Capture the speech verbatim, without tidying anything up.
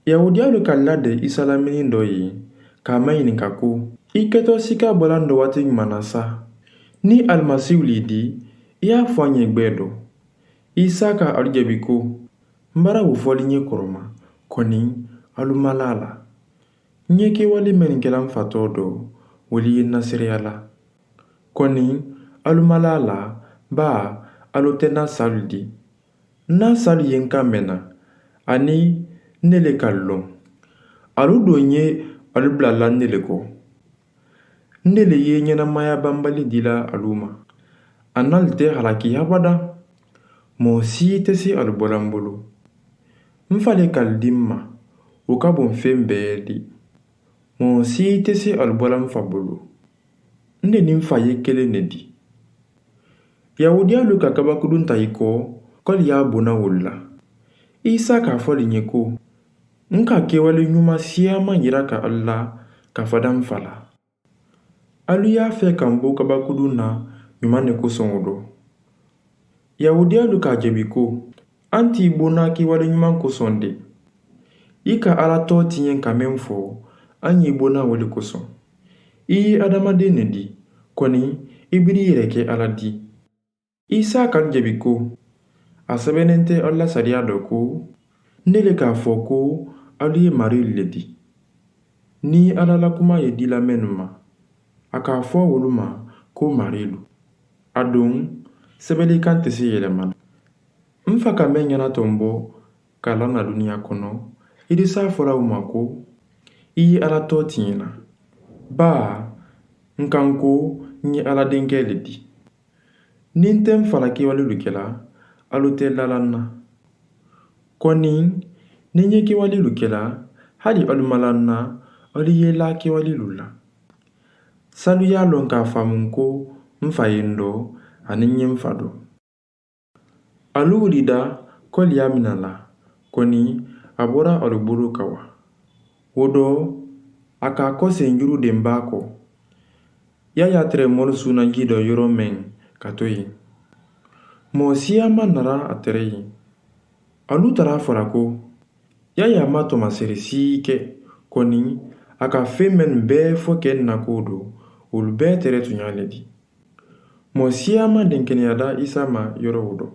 Yahudiyalu ka lade isa lamini dɔ ye ka a maɲininka ko, i ketɔ sika bɔla n dɔ waati ɲuman na sa? Ni alimasihu le i di, i y'a fɔ a ɲɛ gbɛ dɔ. Isa ka alu jabi ko, n bara wo fɔli ɲɛ kɔrɔma, kɔni alu ma laa la. N ye kewali mennu kɛla n fa tɔ dɔ, wolu ye n na seereya la. Kɔni alu ma laa la, baa alu tɛ n na saalu di. N na saalu ye n kan mɛnna, ani n ne le ka alu lɔn. Alu don ye alu bila la n ne le kɔ. N ne le ye ɲɛnamaya banbali dila alu ma. A na alu tɛ halaki habada. Moo si tɛ se alu bɔla n bolo. N fa le ka alu di n ma. Wo ka bon feŋ bɛɛ di. Moo si tɛ se alu bɔla n fa bolo. N ne ni n fa ye kelen ne di. Yahudiyalu ka kabakudun ta i kɔ, kɔli y'a bona wolu la. Isa k'a fɔ le ɲɛ ko, n ka kewale ɲuman siya ma yira ka alu la ka fada n fa la. Alu y'a fɛ ka n bo kabakudun na ɲuman ne kosɔn wo dɔ? Yahudiyalu k'a jabi ko, an t'i bona kewale ɲuman kosɔn de. I ka ala tɔ tiɲɛ ka meŋ fɔ, an y'i bona wo le kosɔn. I ye adamaden ne di, kɔni i biri i yɛrɛ kɛ ala di. Isa ka alu jabi ko, a sɛbɛnnen tɛ alu la sariya dɔ ko, n ne le k'a fɔ ko alu ye marilu le di? Ni ala la kuma ye dila mennu ma, a k'a fɔ wolu ma ko marilu. A don, sɛbɛlikan tɛ se yɛlɛma na. N fa ka meŋ ɲɛnatɔn bɔ ka lana duniya kɔnɔ, irisa fɔla u ma ko, i ye ala tɔ tiɲɛna. Baa, n kan ko, n ye ala denkɛ le di. Ni n tɛ n fa la kewalelu kɛla, alu tɛ lala n na. Kɔni, ni n ye kewalelu kɛla, hali alu ma la n na, alu ye la kewalelu la. Salu y'a lɔn k'a faamu ko n fa ye n dɔ, ani n ye n fa dɔ. Alu wulida kɔli y'a mina la, kɔni a bɔra alu bolo ka wa? Wo dɔ, a k'a kɔ senjuru den b'a kɔ. Yaya tere mɔlu suuna ji dɔ yɔrɔ meŋ ka to yen. Mɔɔ siya ma nara a tere yen. Alu tara a fɔ la ko, yaya ma tɔmaseri si kɛ, kɔni a ka feŋ mennu bɛɛ fɔ kɛ n na ko do, wolu bɛɛ tere tuɲa le di. Mɔɔ siya ma denkeneya da isa ma yɔrɔ wo dɔ.